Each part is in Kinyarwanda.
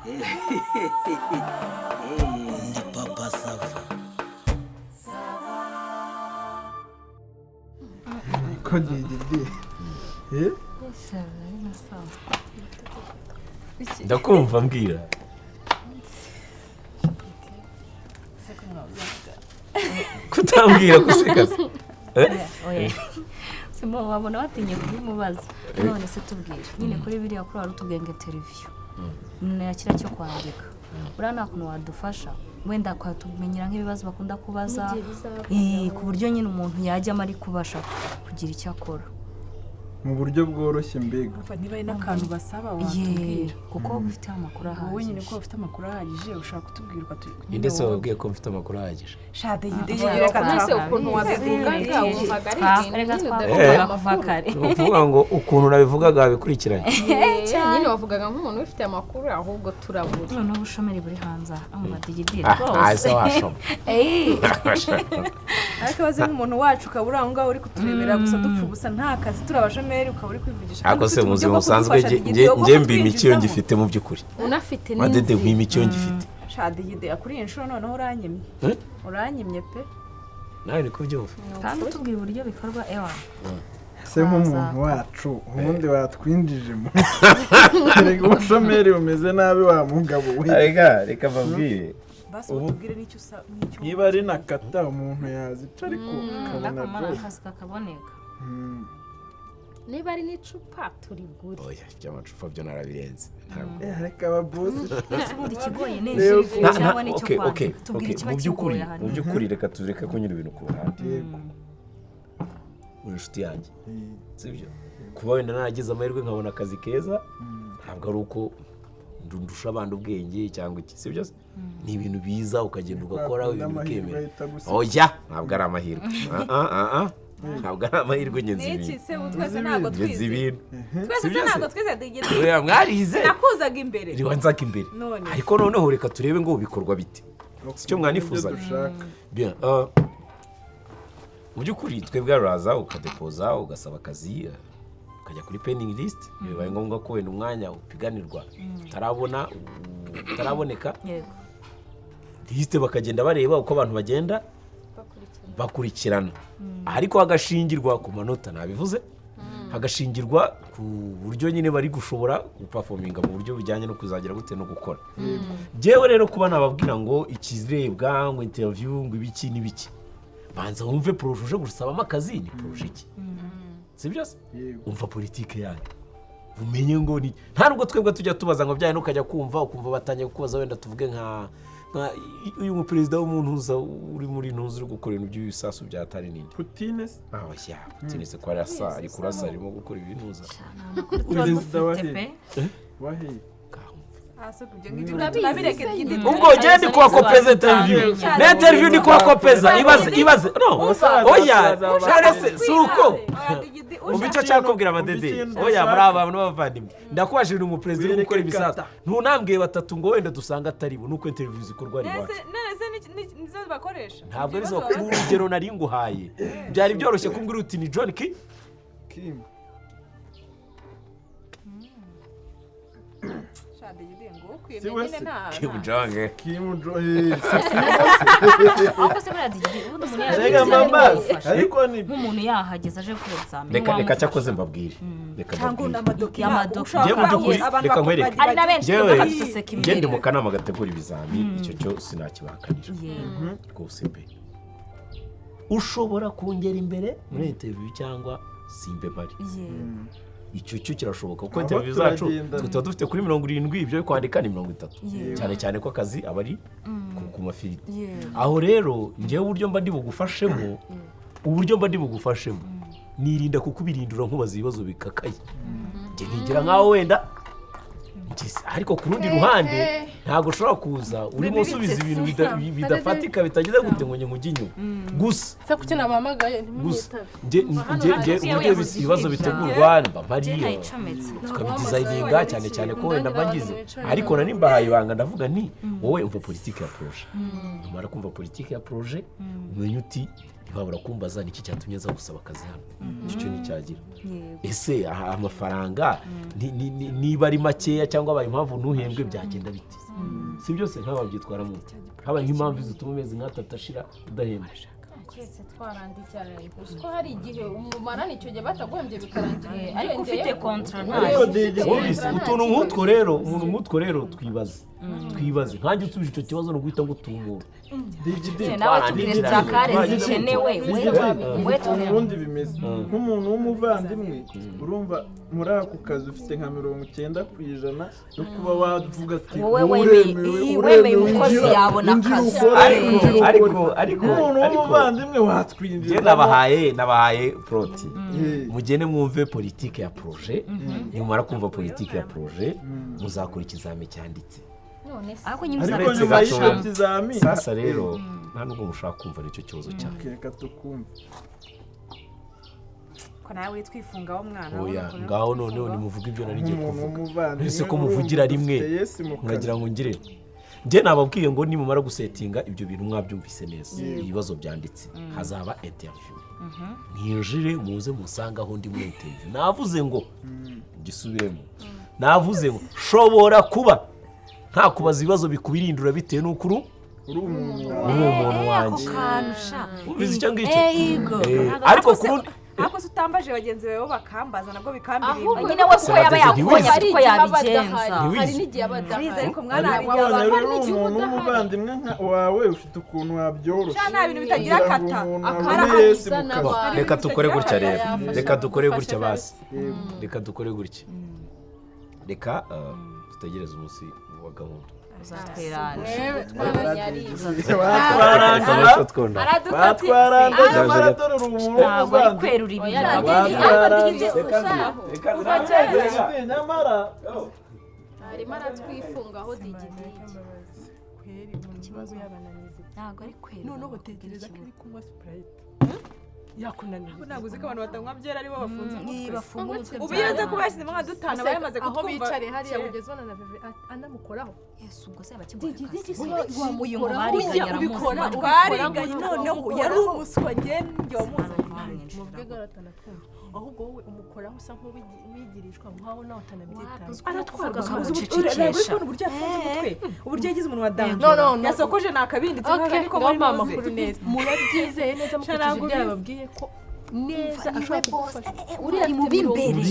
Ni Papa Sava. Ko dididi? Eh? Ndakumva, mbwira. Kutambwira guseka se? Oya, simo wabona watinye kubimubaza. None se tubwire nyine kuri biriya, kuri wari utubwiye ngo interview nakira cyo kwandika, uriya nta kuntu wadufasha wenda kwatumenyera nk'ibibazo bakunda kubaza, ku buryo nyine umuntu yajyamo ari kubasha kugira icyo akora mu buryo bworoshye mbega? Umva, niba ari n'akantu basaba, Ye, watubwira. Kuko wowe ufite amakuru Wowe nyine ahagije. ko ufite amakuru ahagije, ushobora kutubwira Ninde se wababwiye ko mfite amakuru ahagije? Shade yide. Ah, Reka. Nese ukuntu wabivugaga wumvaga ari ibintu Reka nyine twavugaga udafite kuva amakuru. kare. Ni ukuvuga ngo ukuntu nabivugaga bikurikiranye. Nyine wavugaga nk'umuntu ufite amakuru, ahubwo turabura. Noneho ubushomeri buri hanze aha, umva digidi. Ah, Rwose. ese washoma? Ariko abaze nk'umuntu wacu, ukaba uri aho ngaho uri kuturebera gusa dupfa ubusa, nta kazi, turi abashomeri, ukaba uri kwivugisha. Ariko se mu buzima busanzwe njye mbima icyo ngifite mu by'ukuri? Unafite Madede, n'inzira. nkwima icyo ngifite. Shade yide, kuri iyi nshuro noneho uranyimye. Eh? Uranyimye pe. Nawe niko byumva. Kandi utubwiye uburyo bikorwa, ewa. Se nk'umuntu wacu, ubundi watwinjije mu erega ubushomeri bumeze nabi wa mugabo we. Reka mbabwire. Basi utubwire n'icyo usa n'icyo. Niba ari na kata umuntu yazica, ariko ukabona Nakumara rwose. akazi kakaboneka. Niba ari n'icupa turigure. Oya, iby'amacupa byo narabirenze, ntabwo. Eh, ariko aba boss. Ese ubundi ikigoye ni Reba interview cyangwa ni icyo kwandika? Tubwire ikiba Mu by'ukuri, kigoye mu ahanini. by'ukuri, reka tureke kunyura ibintu ku ruhande. Yego. Uri inshuti yanjye, sibyo? Kuba wenda naragize amahirwe nkabona akazi keza, ntabwo ari uko ndusha abandi ubwenge cyangwa iki, sibyo se? Ni ibintu biza ukagenda ugakora Wakunda ibintu amahirwe bikemera. ahita agusiga. Oya, ntabwo ari amahirwe. Ah, ah, ah, ah. Ntabwo ari amahirwe, ngenzi N'iki ibintu. se? Ubu twese ntabwo Ngenzi twize? ibintu. Twese se Sibyo se? ntabwo twize, digidi? Oya, mwarize. Nakuzaga imbere. Riwa nzaka imbere. None. Ariko noneho reka turebe ngo bikorwa bite, sicyo mwanifuzaga? Ibyo dushaka. Bien, mu by'ukuri twebwe uraza ukadepoza, ugasaba akazi, ukajya kuri pending list. Iyo bibaye ngombwa ko wenda umwanya upiganirwa utarabona, utaraboneka, Yego. liste bakagenda bareba uko abantu bagenda bakurikirana, ariko hagashingirwa ku manota nabivuze, hagashingirwa ku buryo nyine bari gushobora guperforminga mu buryo bujyanye no kuzagira gute no gukora. Njyewe rero kuba nababwira ngo ikirebwa, ngo interview, ngo ibiki n'ibiki, banza wumve projet uje gusabamo akazi ni projet iki, si byo se? Yego. Umva politike yayo, umenye ngo ni nta nubwo twebwe tujya tubaza ngo byaye, nukajya kumva ukumva batangiye kukubaza, wenda tuvuge nka uyu muperezida w'umuntu uza uri muri ntuzi uri gukora ibintu by'ibisasu bya tari ninde? Putine se? Ah, oya, Putin se ko arasa, ari kurasa, arimo gukora ibintuza. Tuba Perezida wa dufite he? pe. Wa he? Hasi ibyo ngibyo tunabireke, digidi. Ubwo ugende ndi kuwakopeza interview na interview, ndi kuwakopeza. Ibaze, ibaze, no, oya, none se si uko? Umva icyo nshaka kubwira amadede. Umva ikintu Oya, muri dushaka. aba bantu b'abavandimwe, ndakubajije, ni umuperezida uri gukora Wereke ibisasu, kata. ntunambwiye batatu ngo wenda dusanga atari bo. Nuko interview zikorwa ari iwacu. None se nizo bakoresha? Ntabwo ari zo. Urugero nari nguhaye, byari byoroshye kumbwira uti ni John Ki Kim. Si we se? Kim Jong. Kim Jo, eh, Ahubwo se buriya digidi, ubundi umuntu Rega yahageze mama, wamufasha? ariko ni Nk'umuntu yahageze aje gukora ibizamini, Reka wamufasha? cyakoze mbabwire, reka Cyangwa mbabwire. n'amadokima. Amadokima. Njye mu by'ukuri, reka nkwereke. Ari na benshi Njyewe twebwe bakaduseseka njye ndi imbere. mu kanama gategura ibizami, icyo cyo sinakibahakanira Yego. rwose pe. Ushobora kongera imbere muri interview cyangwa simbe mpari. Yego. Icyo cyo kirashoboka kuko Aho interview zacu turagenda. twe tuba dufite kuri 70, ibyo kwandika ni 30, Yego. cyane cyane ko akazi aba ari ku mafiriti. Yego. Aho rero ngewe uburyo mba ndi bugufashemo, nirinda kukubirindura nkubaza ibibazo bikakaye. Njye nkigira nkaho wenda ariko ku rundi ruhande ntabwo ushobora kuza urimo usubiza ibintu bidafatika bitageze gute ngo njye nkujye inyuma gusa. Se kuki nabahamagaye Gusa ntimwitabe? njye uburyo ibibazo bitegurwa mba mpari, Njye nayicometse. tukabidesigninga, cyane cyane ko wenda mba ngize, ariko nari mbahaye ibanga, ndavuga nti wowe umva politiki ya projet, numara kumva politiki ya projet umenye uti Ntibabura kumbaza niki cyatumye nza gusaba akazi hano. Icyo cyo nticyagira. Ese aha amafaranga niba ari makeya cyangwa abaye impamvu ntuhembwe byagenda bite? Si byose ntababyitwaramo. Habaye nk'impamvu zituma amezi nk'atatu ashira udahembwa. Keretse twarandikiranye gusa ko hari igihe umumarana icyo gihe bataguhembye bikarangira. Ariko ufite kontra Ariko ntayo. DJ Wumvise utuntu nk'utwo rero, umuntu nk'utwo rero twibaze nkanjye usubije icyo kibazo ni uguhita ngutumura. DGD Nawe tubwire zakare zikenewe we ukuntu ubundi bimeze nk'umuntu w'umuvandimwe, urumva muri ako kazi ufite nka 90% yo kuba wavuga ati Wowe uremewe, wemeye umukozi injira, yabona injira akazi. ukore, Ariko injira ukore. ariko Nk'umuntu ariko w'umuvandimwe njye watwinjira nabahaye proti, mugende mwumve politike ya projet. Nimumara kumva politike ya projet, muzakora ikizami cyanditse. None se Ariko nyine Ariko Uretse nyuma y'icyo gatoya. kizamini Sasa rero nta nubwo mushaka kumva nicyo kibazo cyane. Reka tukumve. Ko nawe witwifungaho mwana. Oya, ngaho noneho nimuvuge ibyo nari ngiye Nk'umuntu kuvuga. w'umuvandimwe Ese ko muvugira urumva rimwe, ufite Yesu mu kazi. muragira ngo ngire njye nababwiye ngo nimumara gusetinga ibyo bintu mwabyumvise neza, ibibazo byanditse, hazaba interview. Mwinjire muze musange aho ndi muri interview. Navuze ngo gisubiremo, navuze ngo shobora kuba nta kubaza ibibazo bikubirindura bitewe n'uko uri Uri umuntu uri umuntu Ako wanjye. kantu sha. Wumvise icyo ngicyo? Yego. Ariko ku rundi Ariko se utambaje bagenzi bawe bo bakambaza nabwo bikambirira? Ahubwo Nyine we kuko yaba yakubonye afite uko hari igihe aba yabigenza. adahari, hari n'igihe aba adahari. Arize ariko mwana Ariko hari igihe none aba rero uri umuntu w'umuvandimwe nka wawe ufite ukuntu wabyoroshya Sha, nta bintu bitagira kugira ngo kata. umuntu Akara abone Yesu mu ahuza kazi. n'abantu. Reka dukore gutya rero, Yafasha reka dukore gufasha gutya basi. Yego. Reka dukore gutya, reka dutegereze umunsi wa gahunda. Uzatwerana. Batwaranda nyamara dore uri umuntu Ntabwo ari w'umuvandimwe. kwerura ibintu. Batwaranda nyamara Arimo aratwifungaho digidigi. Ikibazo ntabwo ari kwerura. Noneho tekereza ko uri kunywa Sprite yakunaniye. Ntabwo uzi ko abantu batanywa byera aribo bafunze umutwe? Bafunga umutwe. Ubu iyo aza kuba yashyizemo nka dutanu aba yamaze Aho kutwumva. bicare hariya ugeze ubona na Veve anamukoraho. Yesu, ubwo se abakiguha akazi uyu ngo bariganye Ujya aramuzi. ubikora Imana bariganye, noneho yari umuswa njye njye wamuzanye. Muvuge gahoro atanatwumva. Ahubwo wowe umukoraho usa nk'uwigirishwa nkaho nawe utanabyitaye. Aratwarwa Akamucecekesha. Urabona uburyo yafunze umutwe, uburyo yagize umuntu wa danje. No, no, no. Yasokoje nakabinditse nkaho Okay, ariko ngaho muri mpa muzi. amakuru neza murabyizeye neza mukurikije Ntabwo ibyo ubizi. yababwiye ko neza ashobora kugufasha? Uriya mu b'imbere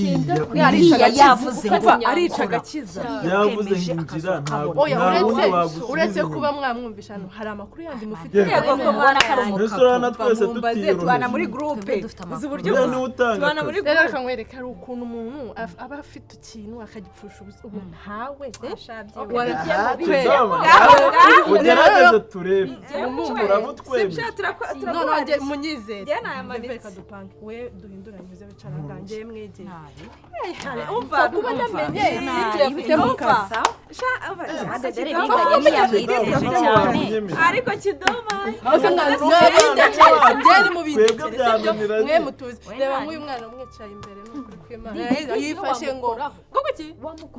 Uriya uriya yavuze ngo Umva, arica agakiza. Yavuze ngo injira, ntabwo Oya, nta wundi uretse wagusubiza uretse inyuma. kuba mwamwumvisha hano hari amakuru yandi mufite? Yego. Yego, ko Ubona ko ari Mbese umukapo. urabona twese Mumbaze, tubana muri tutiyoroheje. groupe. Twebwe dufite Uzi uburyo Uriya niwe utanga tubana muri akazi. Rero groupe. reka nkwereke, hari ukuntu umuntu aba afite ikintu akagipfusha ubusa ubu ntawe Tuzabona. Ugerageze turebe urabutwemeye. Noneho njye munyizere. Njye nayamanitse. Veve, reka dupange we duhinduranye uze wicara nganjye mwegere. Umva, Kuba namenye Nabi. mfite mu kazi. Dore biganye ntiyamwiteje cyane. Ariko kidoma Byari mu Twebwe bindekere, sibyo? byananiranye. Mwe mutuzi, reba nk'uyu mwana umwicaye imbere ni ukuri kw'Imana yifashe ngo kuko ki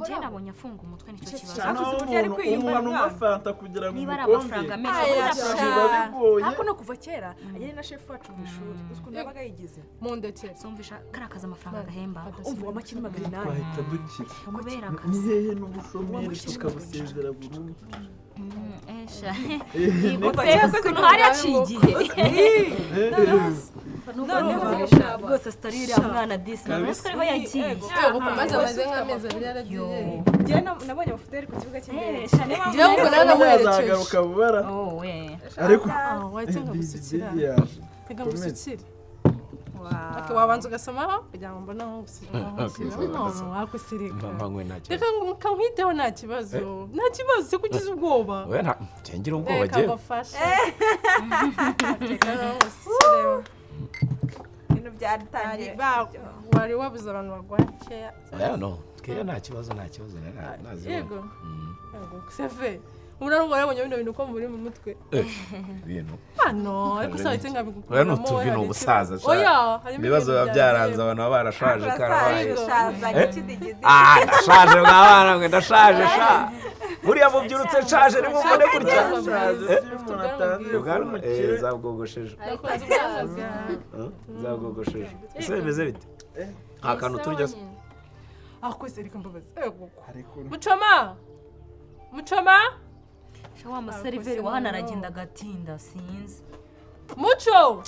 Njye nabonye afunga umutwe, nicyo kibazo. Noneho Uzi uburyo ari umuntu kwiyumva umuntu unywa mwana. fanta kugira ngo Niba ari umukombe amafaranga menshi Aya, akunda. sha. Biba bigoye. Ariko no kuva kera yari na shefu wacu mu ishuri, uzi ukuntu yabaga yigize. Mundekere. Sumvisha kariya kazi amafaranga gahemba. Umva, uwa 800. Twahita dukira. Kubera Ni akazi. hehe n'ubushomeri tukabusezera burundu. Esha. Umva, Pe, yakoze ukuntu hari haciye igihe. Noneho Rwose sitori y'uriya mwana disi ntabwo ko ariho yagiye. Yego, maze amaze nk'amezi 2 yaragiye. Njye nabonye amafoto yari ku kibuga cy'indege. Esha, niyo mpamvu Njyewe ubwo nanamuherekeje. Azagaruka vuba ara. Oh, we. Ariko Ah, wahita nkagusukira. Didi yaje. Reka ngusukire. Okay, wabanza ugasomaho kugira ngo mbone aho Okay, ngusukira. sawa, No, sawa. wakusirika. Mba nta kibazo. Reka nkwiteho, nta kibazo. Nta kibazo, se kugize ubwoba? Oya, nta ngira ubwoba. Reka Jye ngufashe. Reka ngusukire. Ibintu byatangiye. Wari wabuze abantu baguha keya. Oya, no keya nta kibazo, nta kibazo, nazibonye. Yego. Yego, seve. Ubu narumva warabonye bino bintu ko muri mu mutwe. Ibintu Hano, ariko se wahita Oya, ni nkabigukuramo. utuvi, ni ubusaza sha. Oya, harimo Ibibazo biba ibintu byaranze abantu baba barashaje karabaye. Urashaje, Eh? kidigidi. Ah, ndashaje mwa bana mwe, ndashaje sha. Buriya mubyirutse nshaje nimumbone gutya. Ashaje Eh? si iyo umuntu atangiye kuba Ubwanwa umukire. Zabwogosheje. Ariko ubwanwa bwawe. Zabwogosheje. Ese bimeze bite? Nta kantu turya se? Ako se, reka mbabaze. Ego. Ariko Mucoma, Mucoma. Sha, wa museriveri wa hano aragenda agatinda, sinzi. Muco.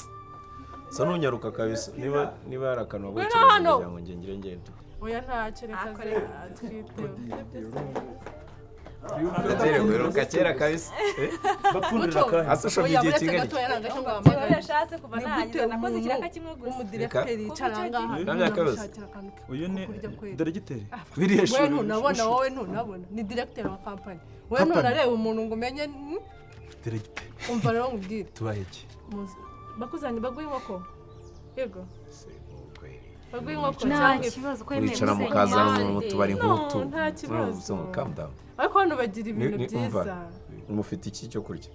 Sa nunyaruka kabisa, niba hari akantu Ngwino wagukereza hano. kugira ngo ngengire ngende. Oya, ntacyo, reka ze twiteho. Uheruka kera kabisa. Bapfundira akahe? Ase ushobora Oya, igihe uretse kingana gatoya iki? nagace ngo wahamagare. Yashatse kuva Ni gute narangiza nakoze ikiraka umuntu kimwe gusa. Umudirekiteri yicara ahangaha Nta myaka yose. nkamushakira akantu ko Uyu ni kurya kweli. Diregiteri biriya Wowe shuri. ntunabona, wowe ntunabona, ni diregiteri wa kampani, wowe Company. ntunareba umuntu ngo umenye. Diregiteri. Umva rero nkubwire. Tubaye iki? Bakuzanye baguha inkoko, yego, baguha inkoko Nta cyangwa ifi. kibazo ko yemeye Uricara gusenya. mukazana mu tubari nk'utu. No, nta kibazo. Calm down. Ariko hano bagira ibintu Umva. byiza. Mufite iki cyo kurya?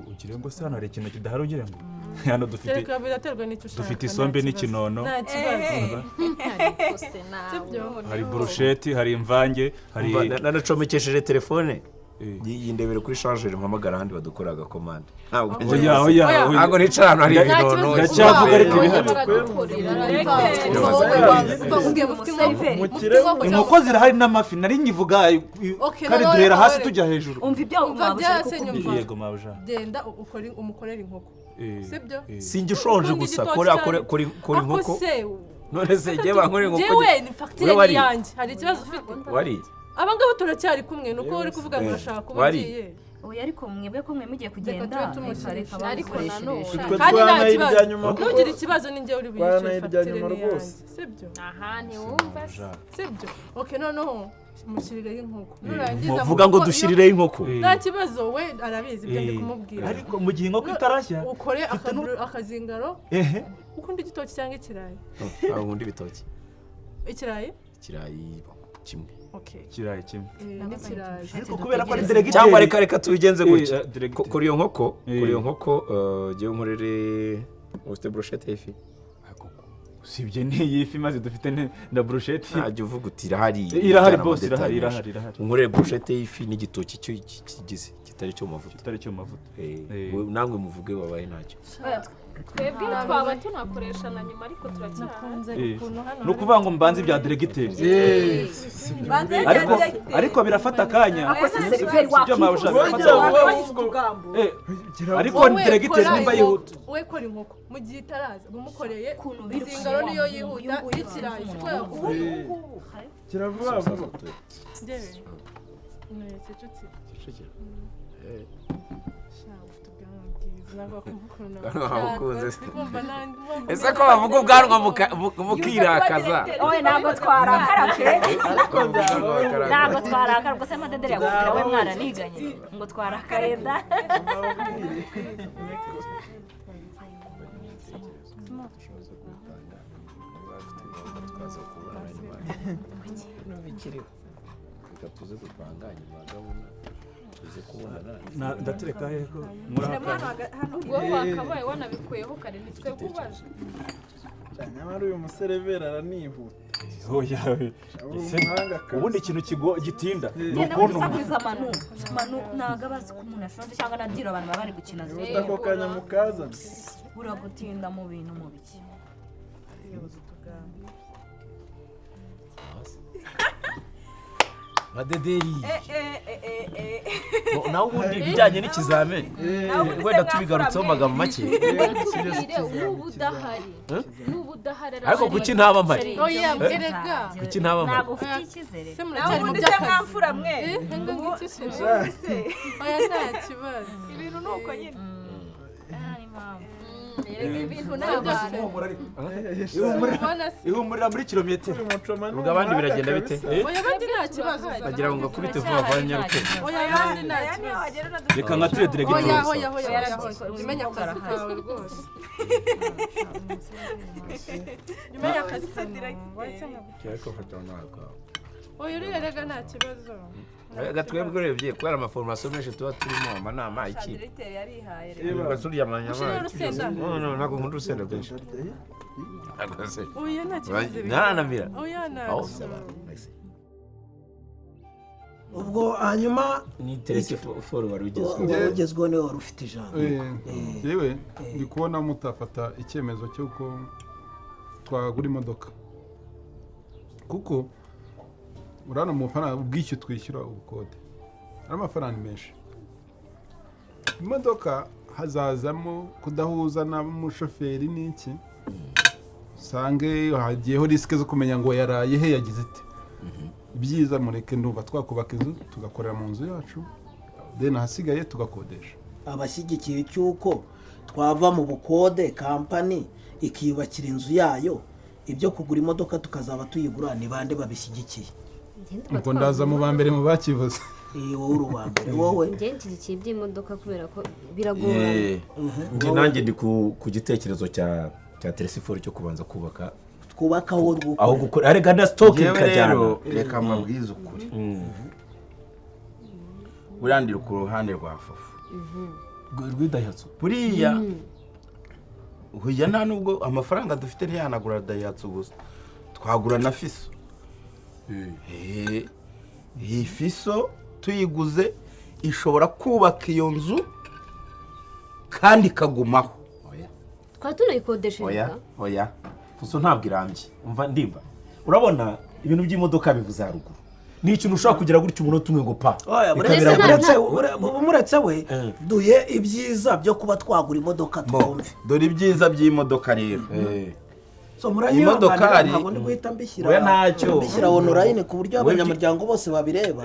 Ugire ngo se hano hari ikintu kidahari? Ugire ngo hano dufite Kereka biraterwa n'icyo ushaka. dufite Nta isombe kibazo. n'ikinono. Nta kibazo. Ariko se nawe. Sibyo? Hari burusheti, hari imvange, hari Umva, nanacomekesheje telefone yindebere kuri charger, mpamagara ahandi badukora agakomande. Ntabwo Oya, oya, Oya. oya. ntabwo nicara ahantu hari Nta ibinono. kibazo. Ndacyavuga ariko ibihari. Umukire. Inkoko zirahari n'amafi nari nyivuga, Okay, kandi noneho duhera reka hasi were. tujya hejuru. Umva ibyo Umva mabuja ari byose, kukubwira. nyumva. Yego mabuja. Genda ukore, umukorere inkoko. Sibyo? Singishonje Ukunda gusa igitoki kora cyane. kora kora kora Ako inkoko. se None se njye bankora inkoko? Njyewe ni fagitire Wowe ni wariye? yanjye, hari ikibazo ufite? Wariye? Aba ngaba turacyari kumwe, ni uko uri kuvuga ngo urashaka kuba Wariye? ugiye. Oya, ariko mwebwe ko mwe mugiye kugenda, tube reka tumushyirishe. reka Ariko nanone. bamukoreshereje. Twe Kandi nta twanayirya kibazo. nyuma kuko Ntugire ikibazo, ni njyewe uri buyishyure. Twanayirya Fagitire nyuma ni rwose. yanjye, sibyo? Aha ntiwumva se? Sibyo? Okay, noneho mushyirireho inkoko, nurangiza Vuga ngo kuko dushyirireho inkoko. Nta kibazo, we arabizi ibyo ndi kumubwira. Ariko mu gihe inkoko itarashya Ukore akazingaro. Ehe. Ukunda igitoki cyangwa ikirayi? Ntabwo nkunda ibitoki. Ikirayi. Ikirayi kimwe. Okay. Ikirayi kimwe. N'ikirayi. Ariko kubera ko ari diregiteri Cyangwa reka tubigenze gutya. Diregiteri. Kora iyo nkoko, kora iyo nkoko, jyewe nkorere, ufite brochette y'ifi? Usibye n'iyi fi maze dufite na burusheti. Ntajya uvuga uti irahari. Irahari ijyana bose, irahari. amadetail Irahari. menshi. Irahari. Unkorere brochette y'ifi n'igitoki cyo kigize kitari cyo mu mavuta. Kitari cyo mu mavuta. Namwe muvuge babaye ntacyo. Twebwe twaba tunakoresha na nyuma, ariko turacyahari. Nakunze ukuntu hano Ni ukuvuga ngo mbanze ibya diregiteri. Banze ibya Ariko diregiteri. ariko birafata akanya. Ako se seriveri Sibyo mabuja, wakihuse. birafata Wowe akanya. ahubwo Ariko Wowe diregiteri kora nimba inkoko. yihuta. We kora inkoko mu gihe itaraza, umukoreye Ukuntu biruka zingaro niyo wa yihuta, uyu nguyu n'ikirayi umuntu siko w'umuhungu. yakuye. Kira vuba vuba. Njyewe ni Kicukiro. Kicukiro. Sha, ufite ubwanwa bwiza, ntabwo wakumva ukuntu Ubwanwa wabukunze se. Ndumva nanjye. Ese ko bavuga ubwanwa mukirakaza? Oya, ntabwo twarakara pe. Ntabwo Ntabwo twarakara ubwo se amadederi yakubwira we mwaraniganye ngo twarakare da. Reka tuze gupanga nyuma gahunda tuze kubonana. Ndatereka hehe ko muri aka kanya? Ubwo wakabaye wanabikuyeho kare, ni twebwe ubaza. Nyamara uyu museriveri aranihuta. Oya. Uri umuhanga kabisa. Ubundi ikintu gitinda ni Genda ukuntu wisakuriza amanu manu, ntabwo abazi ko umuntu ashonje cyangwa na diro abantu baba bari gukina. Yihuta ako kanya mukazana. Uragutinda mu bintu mu biki? Madederi. Nawe ubundi ibijyanye n'ikizamini wenda tubigarutseho amagambo make. Tubwire n'ubu udahari, n'ubu udahari. Ariko kuki ntaba mpari? Oya, erega. Kuki ntaba mpari? Ntabwo ufite icyizere. Se Nawe muracyari mu ubundi se by'akazi? mwamfura mwe? Eh, ngo iki se? Ubundi se Oya, nta kibazo. Ibintu ni uko nyine. Nta impamvu. Erega ibintu ni abantu. Ubona se? Ihumurira muri kilometero. Uyu mucoma ni Ubwo abandi umuhanga biragenda bite? kabisa. Oya, abandi nta kibazo. Bagira ngo ngakubite vuba vuba nyaruke. Oya, abandi nta Aya niyo kibazo. wagera unadushobora. Reka nkatire diregiteri. Oya, oya, oya, oya, oya. Jya umenya akazi kawe rwose. Jya umenya akazi kawe. Waretse nkagufa. Ariko fata ntabwo. Oya, uriya erega nta kibazo. Reka twebwe urebye kubera amaforomasiyo menshi tuba turimo, amanama, iki. Diregiteri yarihaye rero. Reka turyamanye. Ushyiraho urusenda. No, no, ntabwo nkunda urusenda rwinshi. Ntabwo se. Oya, nta kibazo. Ntaranamira. Oya, nta Aho kibazo. ça va. Merci. Ubwo hanyuma Ni Telesiforo wari ugezweho. Wari ugezweho, niwe wari ufite ijambo. Yewe, ndi kubona mutafata icyemezo cy'uko twagura imodoka, kuko urabona mu mafaranga ubwishyu twishyura ubukode ari amafaranga menshi. Imodoka hazazamo kudahuza n'umushoferi n'iki, usange hagiyeho risque zo kumenya ngo yaraye he, yagize ite. Ibyiza mureke, ndumva twakubaka inzu tugakorera mu nzu yacu, then ahasigaye tugakodesha. Abashyigikiye cy'uko twava mu bukode, kampani ikiyubakira inzu yayo, ibyo kugura imodoka tukazaba tuyigura, ni bande babishyigikiye? Ubwo ndaza mu ba mbere mu bakivuze. Wowe uri uwa mbere, wowe? Njye nshyigikiye iby'imodoka kubera ko biragorana. Njye nanjye ndi ku gitekerezo cya Telesiforo cyo kubanza kubaka. Twubaka aho. Aho gukora, arega na stock Njyewe bikajyana. rero reka mbabwize ukuri, buriya ndi ku ruhande rwa Fufu. Rw'idahatsu. Buriya huya nta nubwo amafaranga dufite ntiyanagura dayihatsu gusa, twagura na fiso. Iyi fiso tuyiguze ishobora kubaka iyo nzu kandi ikagumaho. Twaba tunayikodesha. Oya, oya. Fuso ntabwo irambye. Umva ndimba, urabona ibintu by'imodoka bivuze haruguru ni ikintu ushobora kugira gutya umunota umwe ngo pa. Oya, Bikabera muretse we duhe ibyiza byo kuba twagura imodoka twumve. Dore ibyiza by'imodoka rero. So muranyihanganira, Imodokari- ntabwo ndi guhita mbishyira Oya, ntacyo. mbishyira online ku buryo Wowe abanyamuryango bose babireba,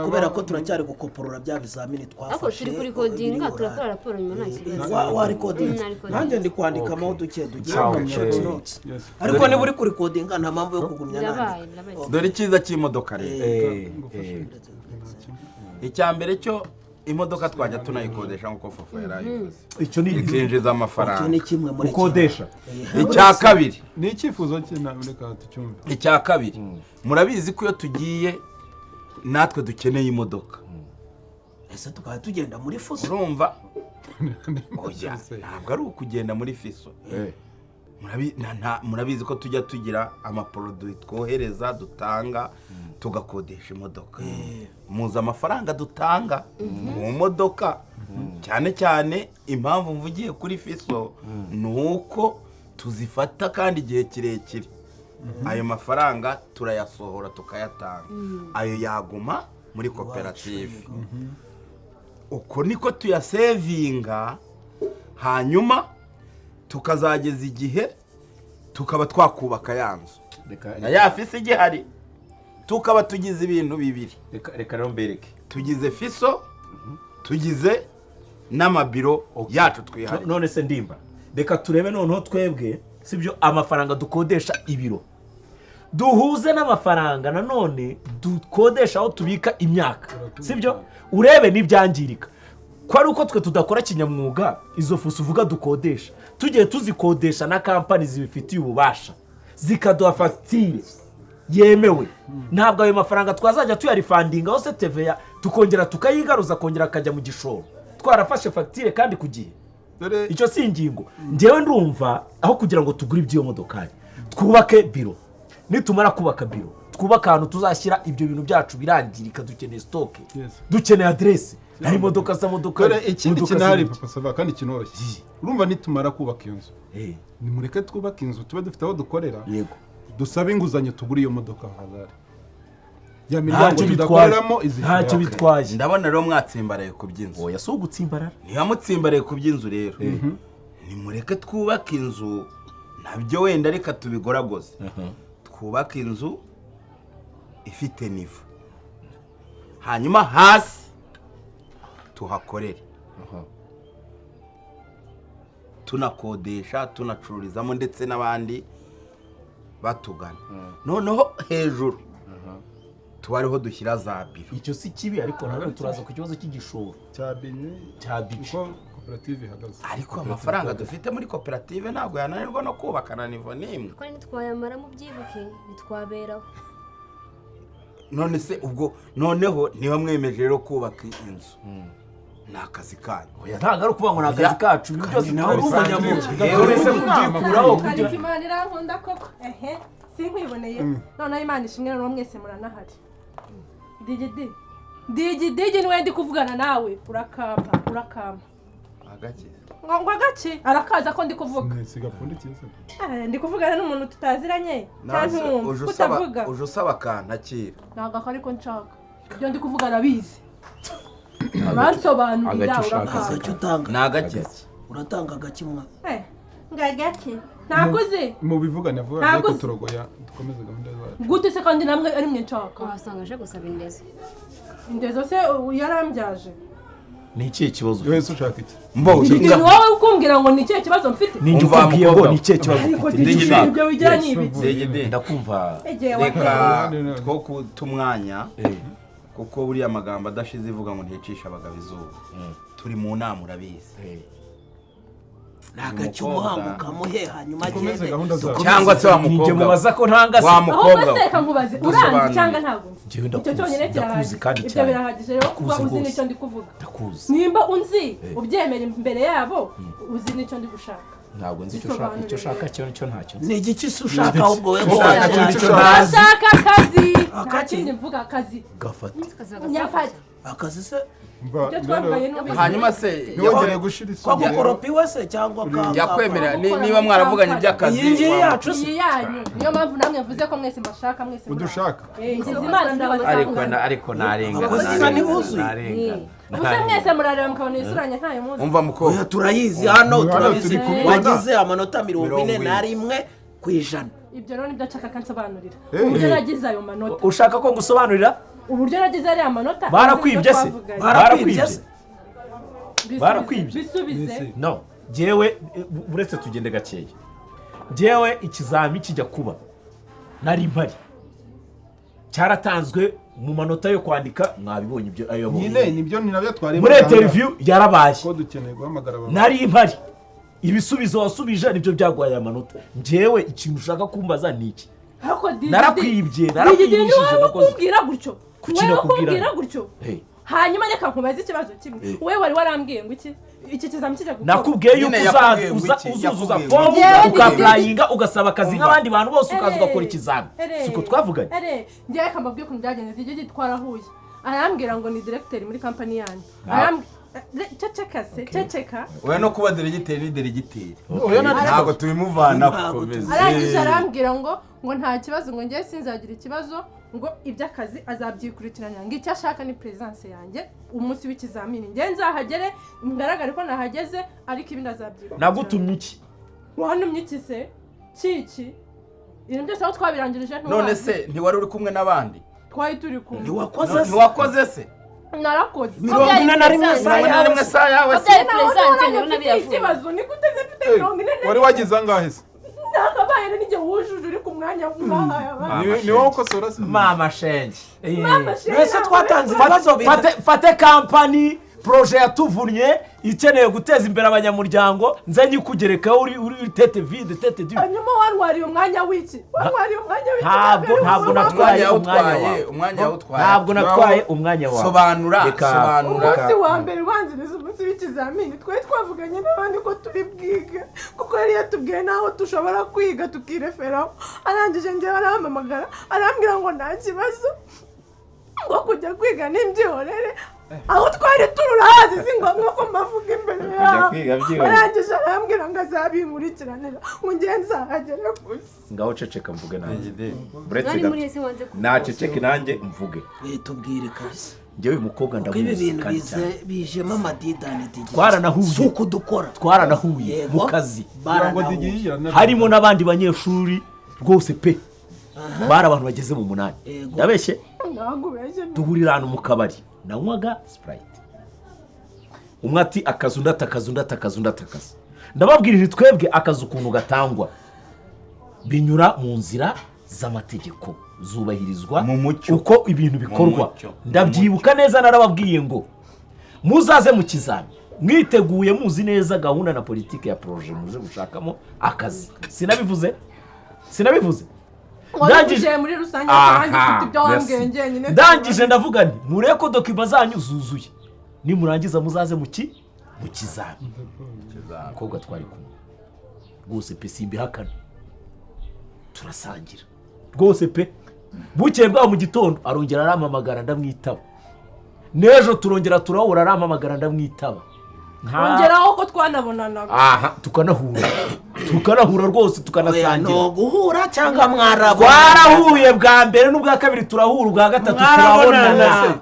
kubera ko turacyari gukoporora bya bizamini Ariko twafashe. turi kurikodinga, turakora raporo nyuma, nta kibazo. Warikodinze? Narikodinze. Nanjye ndi kwandikamo duke duke, Sawa. short notes. Ariko niba uri kurikodinga nta mpamvu yo kugumya Birabaye, nandika. birabaye. Dore icyiza cy'imodoka rero. Icya mbere cyo, imodoka twajya tunayikodesha nk'uko Fufu yari ayivuze, Icyo ni ikinjiza Icyo amafaranga. ni kimwe muri Gukodesha. Icya kabiri, Ni icyifuzo cye, reka tucyumve. Icya kabiri, murabizi ko iyo tugiye natwe dukeneye imodoka. Ese tukaba tugenda muri fuso? Urumva, oya, ntabwo ari ukugenda muri fiso. Murabizi ko tujya tugira amaproduits twohereza, dutanga, tugakodesha imodoka. Muzi amafaranga dutanga mu modoka? Cyane cyane impamvu mvugiye kuri fiso ni uko tuzifata kandi igihe kirekire. Ayo mafaranga turayasohora tukayatanga, ayo yaguma muri koperative. Uko niko tuyasevinga, hanyuma tukazageza igihe tukaba twakubaka ya nzu na ya fiso igihari, tukaba tugize ibintu bibiri. Reka rero mbereke. Tugize fiso, tugize n'amabiro yacu twihariye. None se ndimba, reka turebe noneho twebwe, sibyo, amafaranga dukodesha ibiro duhuze n'amafaranga nanone dukodesha aho tubika imyaka, sibyo, urebe n'ibyangirika ko ari uko twe tudakora kinyamwuga. Izo fuso uvuga dukodesha, tugiye tuzikodesha na kampani zibifitiye ububasha zikaduha fagitire yemewe, ntabwo ayo mafaranga twazajya tuyarifandingaho se TVA, tukongera tukayigaruza, akongera akajya mu gishoro twarafashe fagitire kandi ku gihe? Dore. Icyo si ingingo. Ngewe ndumva aho kugira ngo tugure iby'iyo modokari, twubake biro. Nitumara kubaka biro, twubake ahantu tuzashyira ibyo bintu byacu birangirika. Dukeneye stock, dukeneye aderesi, hari imodoka z'amodoka. Dore ikindi imodoka kintu hari, z'ibiti. Papa Sava, kandi kinoroshye. Urumva nitumara kubaka iyo nzu, nimureke twubake inzu tube dufite aho dukorera, Yego. dusabe inguzanyo tugure iyo modoka hazari ya miryango Ntacyo bitwaye. tudakoreramo izishyura. Ntacyo bitwaye. Ndabona rero mwatsimbaraye ku by'inzu. Oya, si ugutsimbarara. Niba mutsimbaraye ku by'inzu rero, nimureke twubake inzu nabyo wenda reka tubigoragoze. Twubake inzu ifite niveau, hanyuma hasi tuhakorere, tunakodesha, tunacururizamo ndetse n'abandi batugana. Noneho hejuru tuba ariho dushyira za biro. Icyo si kibi, ariko nanone turaza ku kibazo cy'igishoro. Cya binye. Cya bice. Uko koperative ihagaze. Ariko amafaranga dufite muri koperative ntabwo yananirwa no kubaka na niveau n'imwe. Kuko ntitwayamara, mu byibuke ntitwaberaho. None se ubwo noneho niba mwemeje rero kubaka inzu, ni akazi kanyu. Oya, ntabwo ari ukuvuga ngo ni akazi kacu, ibintu byose Nawe uri umunyamwuga. Uretse kubyikuraho kugira Ariko Imana irankunda koko, ehe, sinkwiboneye. Noneho Imana ishimwe, noneho mwese muranahari. Digidi. Digi digi niwe ndi kuvugana nawe urakampa agake ngo agake arakaza ko ndi kuvuga sigapfundikiye se ndi kuvugana n'umuntu tutaziranye cyangwa utavuga uje usaba akantu akira ntabwo ariko nshaka ibyo ndi kuvuga arabizi bansobanurira urakaza ni agake uratanga agake mwa ngagake ntakuze mubivugane vuba ariko turogoya dukomeze gahunda zacu gute se kandi namwe ari mwe nshaka wasanga aje gusaba indezo indezo se yarambyaje ni ikihe kibazo wese ushaka iki ni wowe ukumbwira ngo ni ikihe kibazo mfite ni ukubwiye ngo ni ikihe kibazo ufite ibyo wigira ni ibiki ndakumva reka two kuta umwanya kuko buriya amagambo adashize ivuga ngo ntiyicisha abagabo izuba turi mu nama urabizi nagacyo umuhanga ukamuhe hanyuma agende cyangwa se wa mukobwa mubaza ko ntanga se wa mukobwa ahubwo se nkubaze uranzi cyangwa ntabwo nzi icyo cyonyine kirahagije ibyo birahagije rero kuba uzi n'icyo ndi kuvuga nimba unzi ubyemera imbere yabo uzi n'icyo ndi gushaka ntabwo nzi icyo ushaka icyo ushaka cyo nicyo ntacyo nzi ni igiki se ushaka ahubwo we ndashaka akazi nta kindi mvuga akazi gafate nyafate akazi se hanyuma se ntiwongere gushira isoni kwa gukoropiwe se cyangwa yakwemera niba mwaravuganye iby'akazi iyi ngiyi yacu iyi yanyu niyo mpamvu namwe mvuze ko mwese mbashaka mwese udushaka Imana ariko narenga gusa mwese murareba mukabona isuranye ntayo muzi umva mukobwa turayizi hano turabizi wagize amanota 41% ibyo rero nibyo nshaka kansobanurira uburyo nagize ayo manota ushaka ko ngusobanurira uburyo nagize ariya manota barakwibye se barakwibye bisubize no jewe uretse tugende gakeya jewe ikizami kijya kuba nari mpari cyaratanzwe mu manota yo kwandika mwabibonye ibyo ayo yabonye nyine nibyo ni nabyo twari muri interview yarabaye ko dukeneye guhamagara abantu nari mpari ibisubizo wasubije nibyo byagwaye amanota njyewe ikintu ushaka kumbaza ni iki narakwibye narakwibishije nakoze kumbwira gutyo wewe kumbwira gutyo hanyuma reka nkubaze ikibazo kimwe wewe wari warambwiye ngo iki iki kizami kijya gukora nakubwiye yuko uzuzuza form ukapplyinga ugasaba akazi nk'abandi bantu bose ukaza ugakora ikizami siko twavuganye njyewe reka mbabwiye ukuntu byagenze igihe twarahuye arambwira ngo ni directeur muri company yanyu ceceka se ceceka oya no kuba diregiteri ni diregiteri ntabwo tubimuvana arangije arambwira ngo nta kibazo ngo ngiye sinzagira ikibazo ngo iby'akazi azabyikurikiranya ngo icyo ashaka ni presence yanjye umunsi w'ikizamini ngiye nzahagere ngaragare ko nahageze ariko ibindi azabyikurikiranya nagutumye iki wantumye iki se kiki ibintu byose aho twabirangirije none se ntiwari uri kumwe n'abandi twari turi kumwe ntiwakoze se narakoze 41 saa yawe se ikibazo ni gute se mfite 41 wari wagize angahe se nakabaye n'igihe wujuje uri ku mwanya mwahaye abandi ni wowe ukosora se mama shenge mbese twatanze ibibazo fate company projet yatuvunnye ikeneye guteza imbere abanyamuryango nze nyikugerekaho uri tete vide tete du hanyuma wantwariye umwanya w'iki ntabwo natwaye umwanya wawe ntabwo natwaye umwanya wawe sobanura umunsi wa mbere ubanziriza umunsi w'ikizamini twari twavuganye n'abandi ko turi bwige kuko yari yatubwiye n'aho dushobora kwiga tukireferaho arangije njyewe arampamagara arambwira ngo nta kibazo ngo kujya kwiga n'imbyihorere aho twari tururahazi si ngombwa ko mbavuga imbere yawe arangije arambwira ngo azabinkurikiranira ngo ngiye nzahagere gusa ngaho ceceka mvuge nanjye uretse gato naceceke nanjye mvuge tubwire kabisa njyewe uyu mukobwa ndamuzi kandi cyane bijemo amadidani digiye twaranahuye si uko dukora twaranahuye mu kazi harimo n'abandi banyeshuri rwose pe bari abantu bageze mu 8 ndabeshye duhurira ahantu mu kabari nanywaga Sprite umwe ati akazu ndatakaza undi atakaza undi atakaza ndababwirira twebwe akazu ukuntu gatangwa binyura mu nzira z'amategeko zubahirizwa uko ibintu bikorwa ndabyibuka neza narababwiye ngo muzaze mu kizami mwiteguye muzi neza gahunda na politiki ya projet muze gushakamo akazi sinabivuze ndangije muri rusange kandi ufite ibyo wambwiye njyenyine ndangije ndavuga nti murebe ko dokima zanyu zuzuye nimurangiza muzaze mu kizami mukobwa twari kumwe rwose pe simbihakana turasangira rwose pe bukeye bwaho mu gitondo arongera arampamagara ndamwitaba N'ejo turongera turahura, arampamagara ndamwitaba. Ongeraho ko twanabonanaga. Aha, tukanahura rwose, tukanasangira. No guhura cyangwa mwarabona? Twarahuye bwa mbere n'ubwa kabiri turahura, ubwa gatatu turabonana.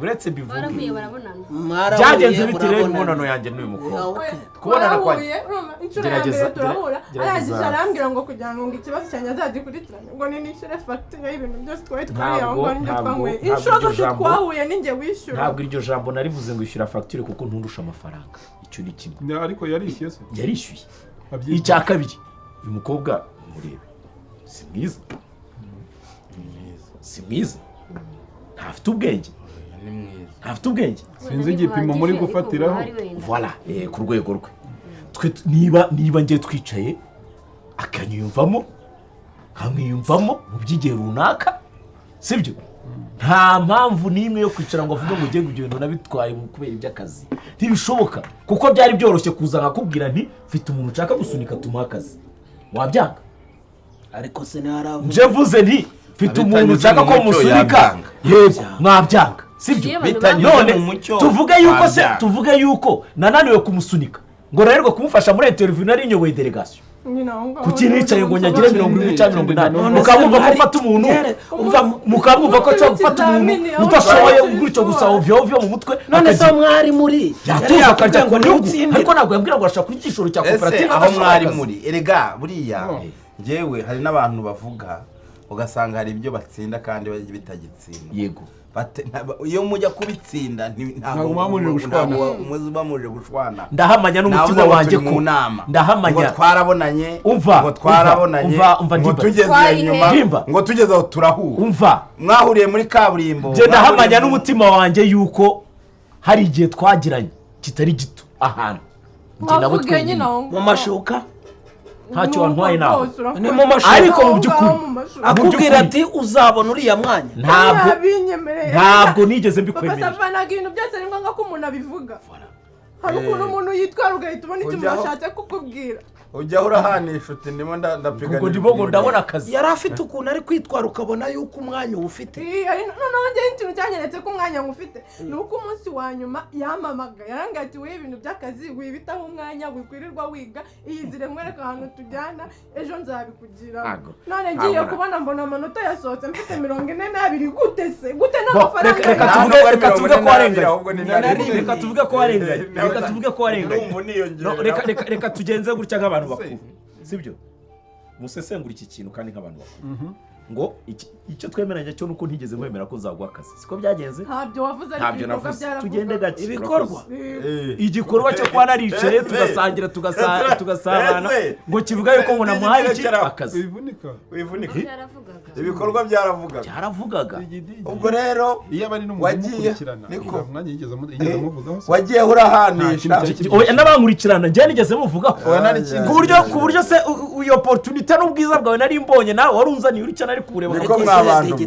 Uretse bivuge barahuye barabonana. Byagenze bite rero imibonano yanjye n'uyu mukobwa? Kubonana kwanjye inshuro ya mbere turahura, arangije arambwira ngo kugira ngo ikibazo cyanjye azagikurikirane ngo ni nishyure fagitire y'ibintu byose twari twariye aho ngaho n'ibyo twanyweye. Inshuro zose twahuye ninjye wishyura. Ntabwo iryo jambo narivuze ngo ishyura fagitire kuko ntundusha amafaranga, icyo ni kimwe. Ariko yarishyuye se? Yarishyuye. Icya kabiri, uyu mukobwa murebe si mwiza, si mwiza, ntafite ubwenge, ntafite ubwenge. Sinzi igipimo muri gufatiraho. Voilà, ku rwego rwe. Twe niba ngiye twicaye akanyiyumvamo, nkamwiyumvamo mu by'igihe runaka, sibyo? Nta mpamvu n'imwe yo kwicara ngo avuge ngo ugiye ibyo nabitwaye kubera iby'akazi. Ntibishoboka, kuko byari byoroshye kuza nkakubwira nti mfite umuntu ushaka gusunika tumuha akazi. Wabyanga? Ariko se naravuze. Nje mvuze nti mfite umuntu ushaka ko musunika, yego mwabyanga. Sibyo? None tuvuge yuko nananiwe kumusunika ngo rererwe kumufasha muri interview nari nyoboye delegation. Kuki nicaye ngo nyagire 70 cyangwa 80 mukamwumva ko mfata umuntu, mukamwumva ko cyo gufata umuntu utashoboye gutyo gusa ovyo ovyo mu mutwe. None se mwari muri yatuza akajya ku nyungu, ariko ntabwo yambwira ngo arashaka kurya igishoro cya koperative aho mwari muri. Erega buriya njyewe hari n'abantu bavuga ugasanga hari ibyo batsinda kandi bitagitsinda. Yego. Iyo mujya kubitsinda ntabwo muba gushwana. Ndahamanya n'umutima wanjye ko ndahamanya ngo twarabonanye, ngo twarabonanye, ngo tugeze inyuma, ngo tugeze aho turahura. Umva, mwahuriye muri kaburimbo. Nje ndahamanya n'umutima wanjye yuko hari igihe twagiranye kitari gito ahantu njye nabo twenyine mu mashuka ntacyo wantwaye nawe. Ni mu mashuka. Ariko mu by'ukuri akubwira ati uzabona uriya mwanya. Ntabwo nigeze mbikwemerera. Papa Sava, ibintu byose ni ngombwa ko umuntu abivuga. Hari ukuntu umuntu yitwara ugahita ubona icyo umuntu ashatse kukubwira. Ujya urahanisha uti ndimo ndapiganira. Ubwo ndimo ndabona akazi. Yari afite ukuntu ari kwitwara ukabona yuko umwanya ufite. Noneho njye ikintu cyanyeretse ko umwanya ngufite ni uko umunsi wa nyuma yamamaga yarambwira ati wowe ibintu by'akazi wibitaho umwanya wikwirirwa wiga, iyizire nkwereka ahantu tujyana ejo nzabikugira. None ngiye kubona mbona amanota yasohotse mfite 42. Gute se? Gute n'amafaranga? Reka tuvuge ko warenganye. Reka tuvuge ko warenganye. Reka tuvuge ko warenganye. Reka tugenze gutya nk'abantu bakuru, sibyo? Musesengura iki kintu kandi nk'abantu bakuru. Ngo icyo twemeranya cyo nuko ntigeze nkwemera ko nzaguha akazi, siko byagenze? Ntabyo wavuze, ariko ibikorwa byaravuga. Tugende gake. Ibikorwa, igikorwa cyo kuba naricaye tugasangira tugasabana ngo kivuga yuko ngo namuhaye iki akazi. Wivunika. Ibikorwa byaravugaga. Ubwo rero iyo abari n'umuntu umukurikirana mwanya yigeze amuvugaho, wagiye urahanisha n'abankurikirana njye nigeze muvugaho ku buryo se iyo opportunity n'ubwiza bwawe nari mbonye nawe warunzaniye uri cyane ari kureba niko mwabantu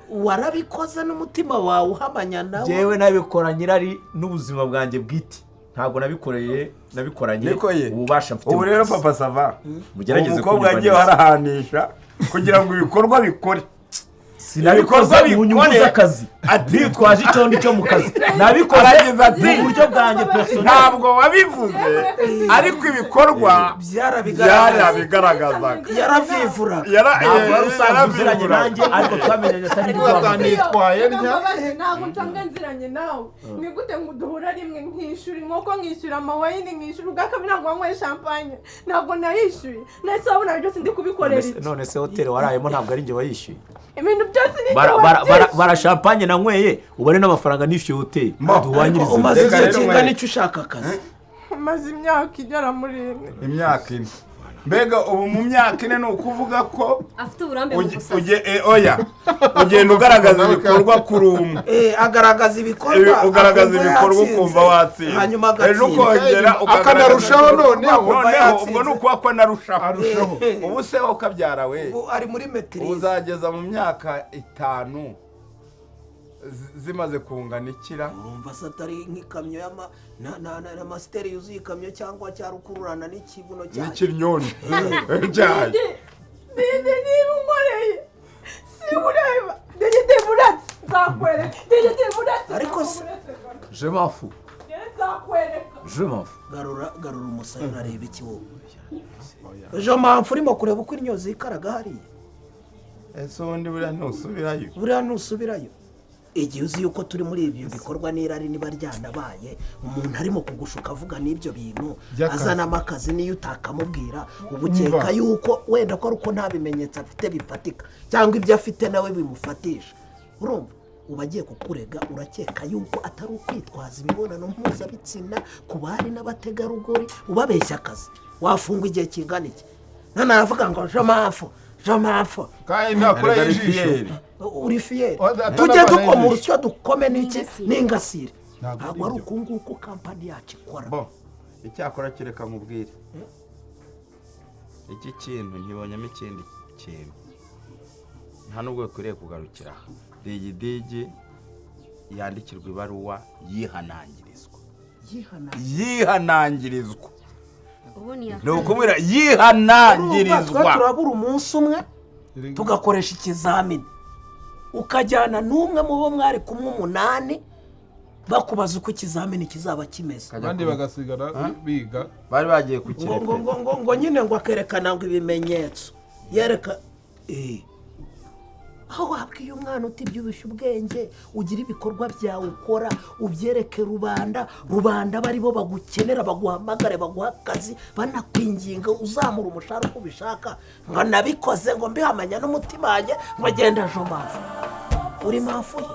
warabikoze n'umutima wawe uhamanya nawe. Jewe nabikora nyirari n'ubuzima bwanjye bwite, ntabwo nabikoreye nabikoranye ububasha mfite. Ubu rero Papa Sava mugerageze umukobwa yagiye harahanisha kugira ngo ibikorwa bikore. Sinabikoze mu nyungu z'akazi, nitwaje icyo ndi cyo mu kazi, nabikoze mu buryo bwanjye personnel. Ntabwo wabivuze ariko ibikorwa byarabigaragazaga. Yaravivura. Ntabwo wari usanzwe uziranye nanjye, ariko twamenyanye atari nitwaye ntabwo nsanga nziranye nawe. Ni gute ngo duhura rimwe nkishyura inkoko, nkishyura amawayini, nkishyura ubwa kabiri ntabwo wanyweye champagne, ntabwo nayishyuye, nahise wabona byose ndi kubikorera iki? None se hoteli warayemo ntabwo ari njye wayishyuye? Ibintu byose ni bara champagne nanyweye ubare n'amafaranga nishyuye hoteli. Duhwanyirize. Umaze igihe kingana icyo ushaka akazi? Umaze imyaka igera muri 4. Imyaka 4. Mbega ubu mu myaka 4 ni ukuvuga ko afite uburambe mu gusasa. Oya ugenda ugaragaza ibikorwa kuri umwe. Agaragaza ibikorwa, ugaragaza ibikorwa ukumva watsinze, hanyuma ejo ukongera akanarushaho. Noneho ubwo ni ukuba ko anarushaho. Ubu se ukabyara we ubu ari muri metirize, uzageza mu myaka 5 zimaze kungana ikira. Urumva se atari nk'ikamyo na masiteri yuzuye ikamyo cyangwa cyarukururana n'ikibuno cyayo n'ikinyoni cyayo. Niba unkoreye si ureba degede buratse nzakwereka Ariko se Je m'en fous. Nzakwereka. Je m'en fous. Garura, garura umusaya, urareba iki wowe? Ejo mpamvu urimo kureba uko inyo zikaraga hariya. Ese ubundi buriya ntusubirayo? Buriya ntusubirayo. Igihe uzi yuko turi muri ibyo bikorwa n'irari, niba ryanabaye, umuntu arimo kugushuka avuga n'ibyo bintu By'akazi. azanamo akazi, niyo utakamubwira uba ukeka Umva. yuko wenda ko ari uko nta bimenyetso afite bifatika, cyangwa ibyo afite nawe bimufatisha. Urumva uba agiye kukurega, urakeka yuko atari ukwitwaza imibonano mpuzabitsina ku bari n'abategarugori ubabeshya akazi, wafungwa igihe kingana iki? None aravuga ngo je m'en fous, je m'en fous. Kandi ntakura Erega ari ijisho. fier. Uri fier. Atanavana Tujye dukoma ijisho. urusyo, dukome n'iki n'ingasire. Ntabwo Ntabwo ari ari byo. uku nguku kampani yacu ikora. Bo, icyakora kereka nkubwire, iki kintu nkibonyemo ikindi kintu, nta nubwo bikwiriye kugarukira aha. Digidigi yandikirwa ibaruwa yihanangirizwa. Yihana. Yihanangirizwa. Ubu ni Ni ukumwira Urumva, twe yihanangirizwa. Turabura umunsi umwe tugakoresha ikizamini, ukajyana n'umwe mu bo mwari kumwe umunani, bakubaza uko ikizamini kizaba kimeze. Abandi bagasigara biga. Bari bagiye Ngo ngo kukirekera. ngo nyine ngo akerekana ngo ibimenyetso yereka aho wabwiye umwana uti byibushye ubwenge, ugira ibikorwa byawe ukora, ubyereke rubanda, rubanda aba aribo bagukenera, baguhamagare, baguha akazi, banakwinginga, uzamura umushahara uko ubishaka. Ngo nabikoze ngo mbihamanya n'umutima wanjye, ngo genda, je m'en fous, uri mafuye.